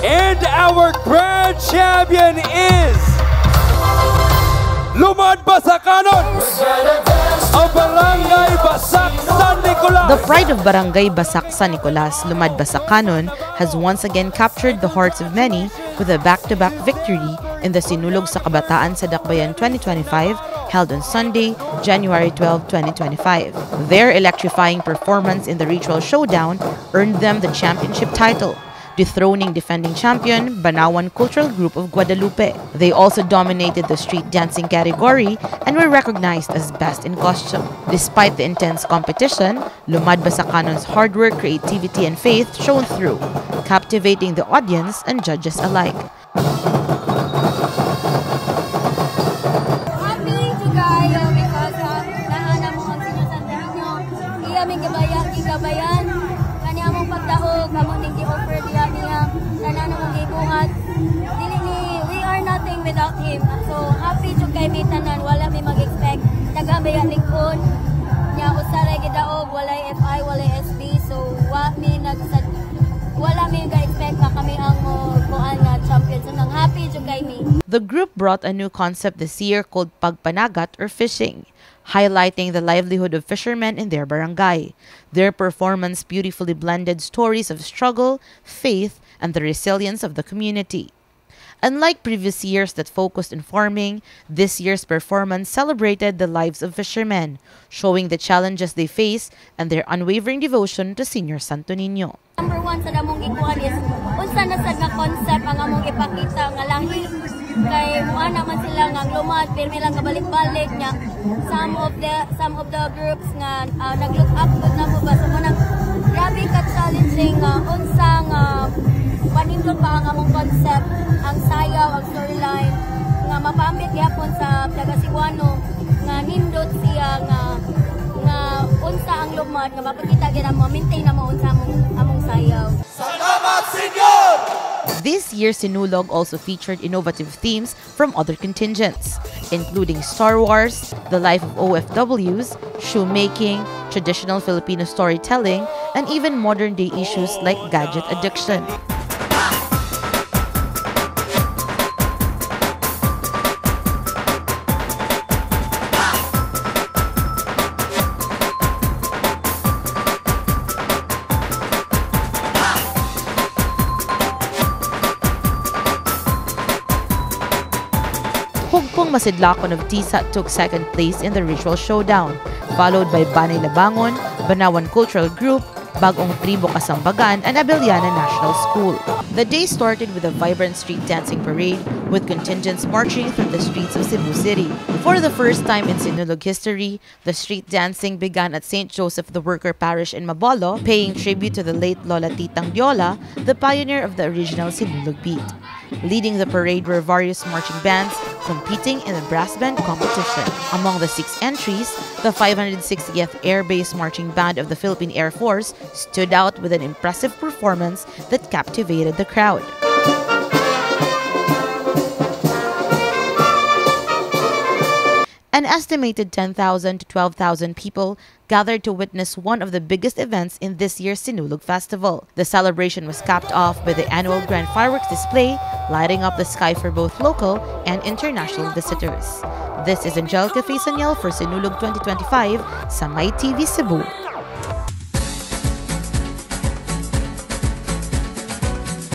And our grand champion is Lumad Basakanon of Barangay Basak San Nicolas. The pride of Barangay Basak San Nicolas, Lumad Basakanon, has once again captured the hearts of many with a back-to-back victory in the Sinulog sa Kabataan sa Dakbayan 2025 held on Sunday, January 12, 2025. Their electrifying performance in the ritual showdown earned them the championship title, dethroning defending champion Banawan Cultural Group of Guadalupe. They also dominated the street dancing category and were recognized as best in costume. Despite the intense competition, Lumad Basakanon's hard work, creativity, and faith shone through, captivating the audience and judges alike. Happy jud kaayo because naa namo ang Senior Santo Niño. Iya ming gigabayan kani among pagdaog, amo ning gi-offer diha niya, tanan among gibuhat. Dili ni, we are nothing without him. So happy jud kay mi tanan, wala mi mag-expect. Taga likon nya usa ra gidaog, walay FI, walay SB, so wa mi nagsad wala mi ga-expect nga kami ang mo kuan nga champion. So nang happy jud kay mi. The group brought a new concept this year called Pagpanagat or fishing, highlighting the livelihood of fishermen in their barangay. Their performance beautifully blended stories of struggle, faith, and the resilience of the community. Unlike previous years that focused on farming, this year's performance celebrated the lives of fishermen, showing the challenges they face and their unwavering devotion to Senior Santo Niño. Number one sa among gikuan is unsa na sad nga concept ang among ipakita nga lahi kay mua naman sila nga ang lumad pirmi lang kabalik-balik nya some of the groups nga nag-look up gud namo ba, so munang grabe ka challenging nga unsa nga panindot pa ang among concept, ang sayaw, ang storyline nga mapaambit gyapon sa taga Cebuano nga nindot siya nga nga unsa ang lumad nga mapakita gyud mo maintain na mo unsa among sayaw. Salamat, Senyor! This year's Sinulog also featured innovative themes from other contingents, including Star Wars, the life of OFWs, shoemaking, traditional Filipino storytelling, and even modern-day issues like gadget addiction. Hugpong Masidlakon of Tisa took second place in the ritual showdown, followed by Banay Labangon, Banawan Cultural Group, Bagong Tribo Kasambagan, and Abellana National School. The day started with a vibrant street dancing parade with contingents marching through the streets of Cebu City. For the first time in Sinulog history, the street dancing began at St. Joseph the Worker Parish in Mabolo, paying tribute to the late Lola Titang Diola, the pioneer of the original Sinulog beat. Leading the parade were various marching bands competing in the brass band competition. Among the 6 entries, the 560th Air Base Marching Band of the Philippine Air Force stood out with an impressive performance that captivated the crowd. An estimated 10,000 to 12,000 people gathered to witness one of the biggest events in this year's Sinulog Festival. The celebration was capped off by the annual grand fireworks display, lighting up the sky for both local and international visitors. This is Angelica Faye Saniel for Sinulog 2025 sa My TV Cebu.